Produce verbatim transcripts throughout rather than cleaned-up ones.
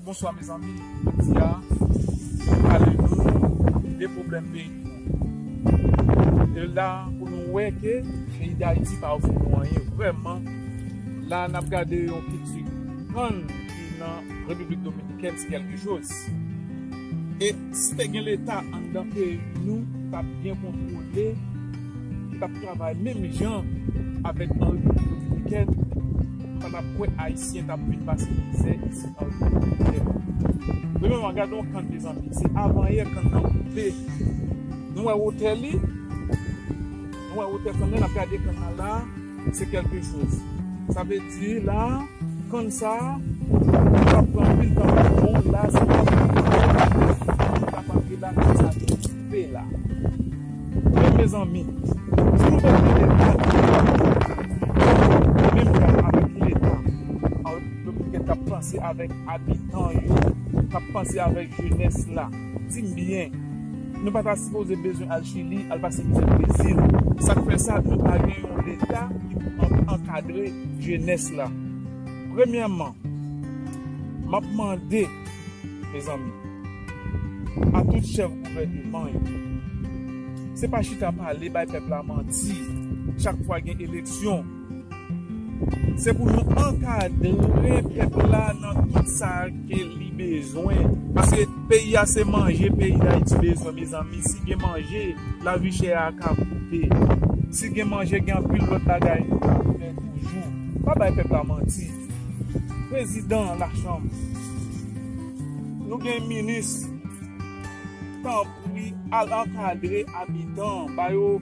Bonswa mezanmi, jodi a, nou pale nou de pwoblèm peyi nou. E la, pou nou wè ke peyi Dayiti pa ofri nou anyen. Vrèman, la, n ap gade yon kilti kann ki nan Repiblik Dominikèn, se kèlke choz. E si te gen Leta anndan peyi nou, ki t ap byen kontwole, ki t ap travay menm jan avèk an Repiblik Dominikèn, m pa t ap kwè Ayisyen t ap vin pase mizè isi an Repiblik Dominikèn. Premyèman, gade yon kann, mezanmi. Se avanyè kann nan koupe. Nou wè wotè li? Nou wè wotè kann nan, n ap gade kann nan la, se kèlke choz. Sa vle di la, kann sa a, li p ap pran anpil tan pou l bon, la, se pa pou l kapab gen la, kann sa a te koupe la. Men, mezanmi, si nou pa gen Leta ki menm jan avèk Leta an Repiblik Dominikèn k ap panse avèk abitan yo, k ap panse avèk jenès la, di m byen, nou pa ta sipoze bezwen al Chili, al pase mizè Brezil. Sa k fè sa, nou pa gen yon Leta ki pou an-, ankadre jenès la. Premyèman, m ap mande, mezanmi, a tout chèf gouvèneman yo, se pa chita pale, bay pèp la manti chak fwa gen eleksyon. Se pou nou ankadre pèp la nan tout sa ke li bezwen. Paske peyi a se manje, peyi Dayiti bezwen, mezanmi. Si gen manje, lavi chè a ka koute. Si gen manje, gen anpil lòt bagay nou ka fè toujou. Pa bay pèp la manti. Prezidan lachanm, nou gen minis, tanpri, al ankadre abitan, ba yo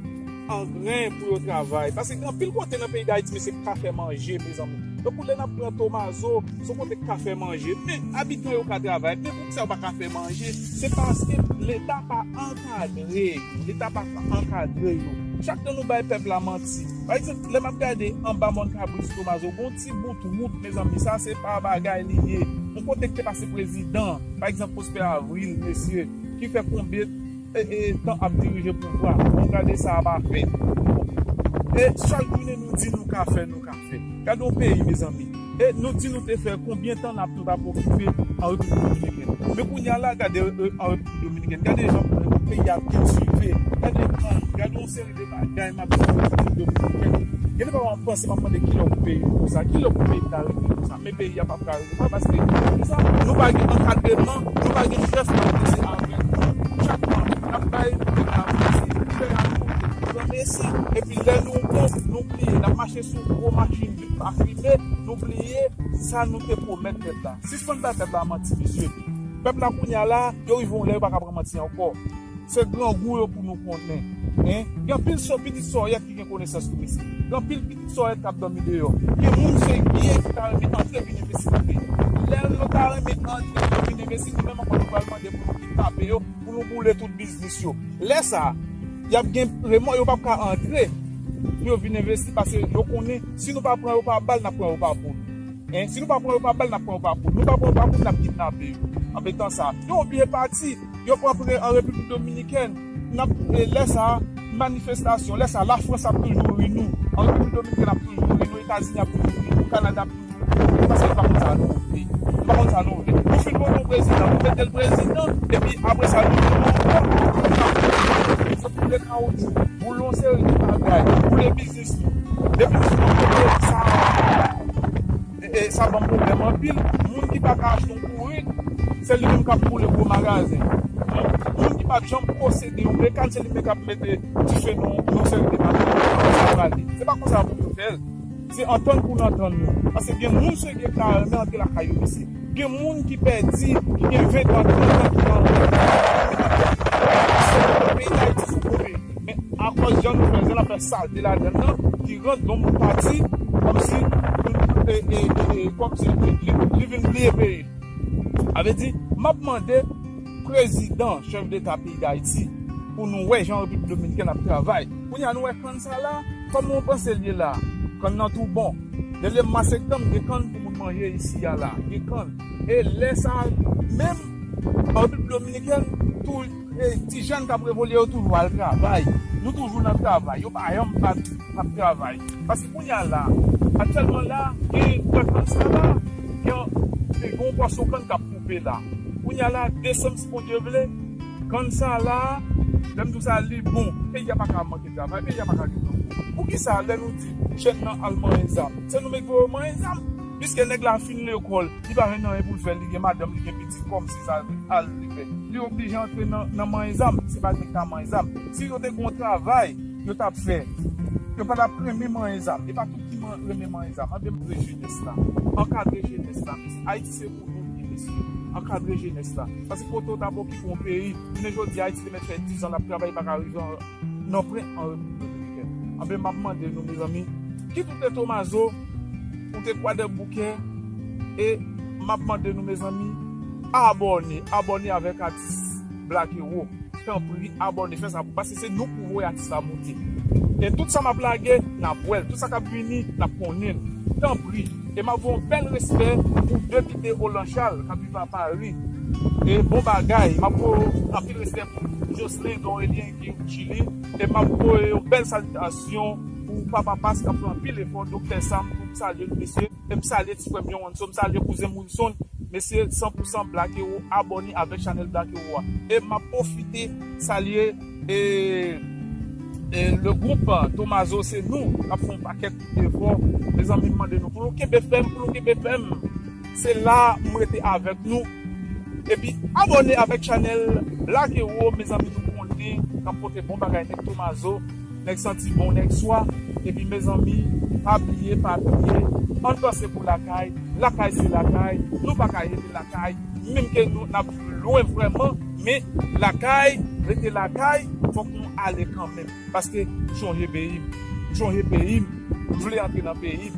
angren pou yo travay. Paske gen anpil kote nan peyi Dayiti, mesye, k ka fè manje, mezanmi. Donk, ou lè n ap pran Tomazo, se yon kote k ka fè manje. Men abitan yo ka travay. Men poukisa yo pa ka fè manje? Se paske Leta pa ankadre yo. Leta pa ka ankadre yo. Chak tan nou bay pèp la manti. Pa egzanp, lè m ap gade anba mòn kabrit sou Tomazo, gon ti bout wout, mezanmi, sa se pa bagay li ye. Yon kote ki te pase prezidan, pa egzanp, Prosper Avril, mesye, ki fè konbyen, e, e, tan ap dirije pouvwa? Bon, gade sa a pa fèt. E chak jounen nou di nou ka fè, nou ka fè. Gade yon peyi, mezanmi. E nou di nou te fè konbyen tan n ap, nou t ap okipe an Repiblik Dominikèn. Men kounye a la, gade, e, an Repiblik Dominikèn, gade jan peyi a ap kiltive. Gade kann, gade yon seri de bagay m ap di an Repiblik Dominikèn. Gen de fwa w ap panse, m ap mande kilè pou peyi nou konsa, kilè pou peyi ta rete konsa. Men peyi a p ap ka rete konsa, paske konsa, nou pa gen ankadreman, nou pa gen chèf k ap panse avèk nou. Chak fwa n ap bay pèp la manti, chè a nou, nou pran mesi. Epi lè nou bon, nou bliye, n ap mache sou gwo machin vit pa fimen, nou bliye sa nou te pwomèt pèp la. Sispann bay pèp la manti, mesye. Pèp la kounye a la, yo rive yon lè yo pa ka pran manti ankò. Se grangou yo pou nou konnen. Hein? Gen anpil sò, pitit sòyèt ki gen konesans tou, mesye. Gen anpil pitit sòyèt k ap dòmi deyò. Gen moun serye ki ta renmen antre vin envesti nan peyi a. Lè yo ta renmen antre vin envesti, nou menm ankò nou pral mande pou nou kidnape yo, pou nou boule tout biznis yo. Lè sa a, y ap gen remò, yo p ap ka antre pou yo vin envesti, paske yo konnen si nou pa pran yo pa bal, n ap pran yo pa poud. Hein? Si nou pa pran yo pa bal, n ap pran yo pa poud. Nou pa pran yo pa poud, n ap kidnape yo. Anpetan sa, yo oblije pati. Yo pran pre an Repiblik Dominikèn. N ap, e, lè sa a, manifestasyon, lè sa a, Lafrans ap toujou ri nou. An Repiblik Dominikèn ap toujou ri nou, Etazini ap toujou ri nou, Kanada ap toujou ri nou. Paske nou pa konn sa nou vle. Nou pa konn sa nou vle. Nou fin vote yon prezidan, nou mete l prezidan, epi apre sa, nou vin nou ankò. Se boule kawoutchou, boule yon seri de bagay, boule biznis nou. Depi nou fin vote sa, e, e, sa ban m pwoblèm anpil. Moun ki pa ka achte yon bourik, se li menm k ap boule gwo magazen. Moun ki pa t janm posede yon mekàn, se li menm k ap mete dife nan yon seri de machin. Sa prale. Se pa konsa pou yo fè l. Se antann pou n antann nou. Paske gen moun serye ki ta renmen antre lakay yo, mesye. Gen moun ki pèdi, ki gen ven tan, trant tan, ki pa antre. Peyi Dayiti se gwo peyi. Men akòz jan nou fè, jan n ap fè salte ladann nan, ki rann yon moun pati, kòmsi, e, e, e, e, kòmsi li, li, li vin bliye peyi. Sa vle di, m ap mande prezidan, chèf deta peyi Dayiti, pou nou wè jan Repiblik Dominikèn ap travay. Kounye a, nou wè kann sa la, kòman w panse l ye la? Kann nan tou bon. Depi mas septanm, gen kann pou moun manje isi a la. Gen kann. E lè sa a, menm an Repiblik Dominikèn, tou, e, ti jèn k ap revolye yo toujou al travay. Nou toujou nan travay. Yo pa janm pa, pa travay. Paske kounye a la, aktyèlman la, gen gwèt kann sa la, gen Te gen yon pòsyon kann k ap koupe la. Kounye a la, desanm, si Bondye vle, kann sa la, lè m di w sa, li bon. Peyi a pa ka manke travay, peyi a pa ka gen granmoun. Poukisa lè nou di jèn nan al manyen zam, se nou mete pou yo manyen zam? Piske nèg la fin lekòl, li pa jwenn anyen pou l fè, li gen madanm, li gen pitit, kòmsi sa al li fè. Li oblije antre nan, nan manyen zam, se pa nèg k ap manyen zam. Si yo te gen yon travay, yo t ap fè. Yo pa t ap renmen manyen zam. E pa tout ki man, renmen manyen zam. Anben, ankadre jenès la. Ankadre jenès la, mesye. Ayiti se pou nou li ye, mesye. Ankadre jenès la. Paske kote w t ap okipe yon peyi, jounen jodi a, Ayiti te mèt fè diz an l ap travay, li pa ka rive an, nan pwen an Repiblik Dominikèn. Anben, m ap mande nou, mezanmi, kit ou te Tomazo, ou te Kwadèboukè, e m ap mande nou, mezanmi, abòne, abòne avèk atis Black Hero. Tanpri, abòne, fè sa, paske se nou k pou voye atis la monte. E tout sa m ap lage, n ap wè l. Tout sa k ap vini, n ap konnen l. Tanpri. E m ap voye yon bèl respè pou Depite Olan Charles, k ap viv a Pari. E bon bagay. M ap voye anpil respè pou Jocelyn Dorelien, ki Chili. E m ap voye yon bèl salitasyon pou Papa Pas, k ap fè anpil efò, Doktè Sam, pou m salye l, mesye. E m salye ti frè m Johanson, m salye kouzen m Wilson. Mesye, san pou san Black Hero, abòne avèk chanèl Black Hero a. E m ap pwofite salye, e, e le gwoup Tomazo, se nou k ap fè yon pakèt efò. Mezanmi, m mande nou pou nou kenbe fèm, pou nou kenbe fèm. Se la m rete avèk nou. Epi abòne avèk chanèl Black Hero, mezanmi, nou konnen n ap pote bon bagay, nèg Tomazo. Nèg santi bon, nèg swa. Epi, mezanmi, pa bliye, pa bliye, ann panse pou lakay. Lakay se lakay. Nou pa ka rete lakay. Menm ke nou, n ap lwen vrèman, men lakay, rete lakay, fòk nou ale kanmenm. Paske m chonje peyi m. M chonje peyi m. M vle antre nan peyi m.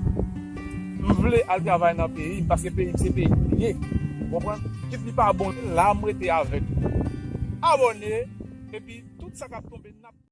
M vle al travay nan peyi m, paske peyi m se peyi m li ye. Ou konprann? Kit li pa bon, la m rete avèk nou. Abòne, epi tout sa k ap tonbe, n ap